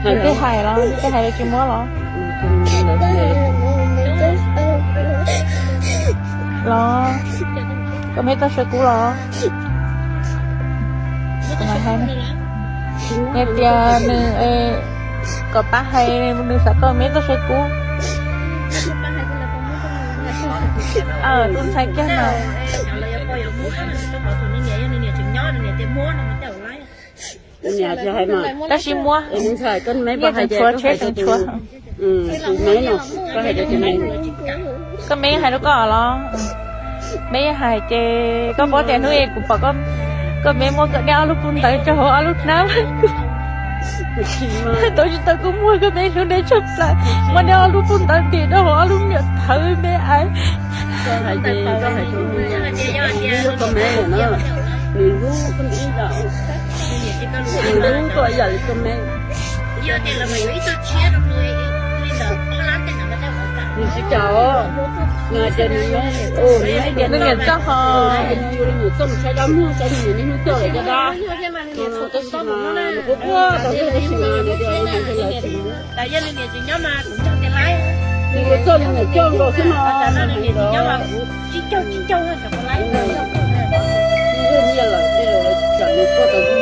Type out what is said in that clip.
Tej hais los, tej hais los tsis muab los? Los, koj me txoj saw kub los? Hais tias nws, kom pab hais nws xav tau me txoj saw kub. Tus ntxhais kiag no. Tab sis muab, niaj tseem tshuav tsheb tseem tshuav. Koj me hais rau koj los? Me hais ces koj paub tias hnub kuv pom koj me muab koj dej ob lub puv ntawv rau hauv ob lub hnab. Tau tsis tau kuv muag koj me hlub dej tshaj plaws, muab dej ob lub puv ntawv ntim rau hauv ob lub me nyuam thawv me aiv. Nws hlub koj me, nws hlub koj ib yam li koj me. Nws tsis kam, nws hais tias nws, nws niam txoj ho, nws niam txoj mus saib dab muag, saib nws niam niaj hnub coj lawm caj dab. Tab sis mas nws quaj quaj tau xwb, tab sis mas nws tias nws hais rau lawv tias nws yuav coj nws niam coj nkaus xwb no. Nws niam lawm tej zaum lawv tsis kam nws quaj tau xwb.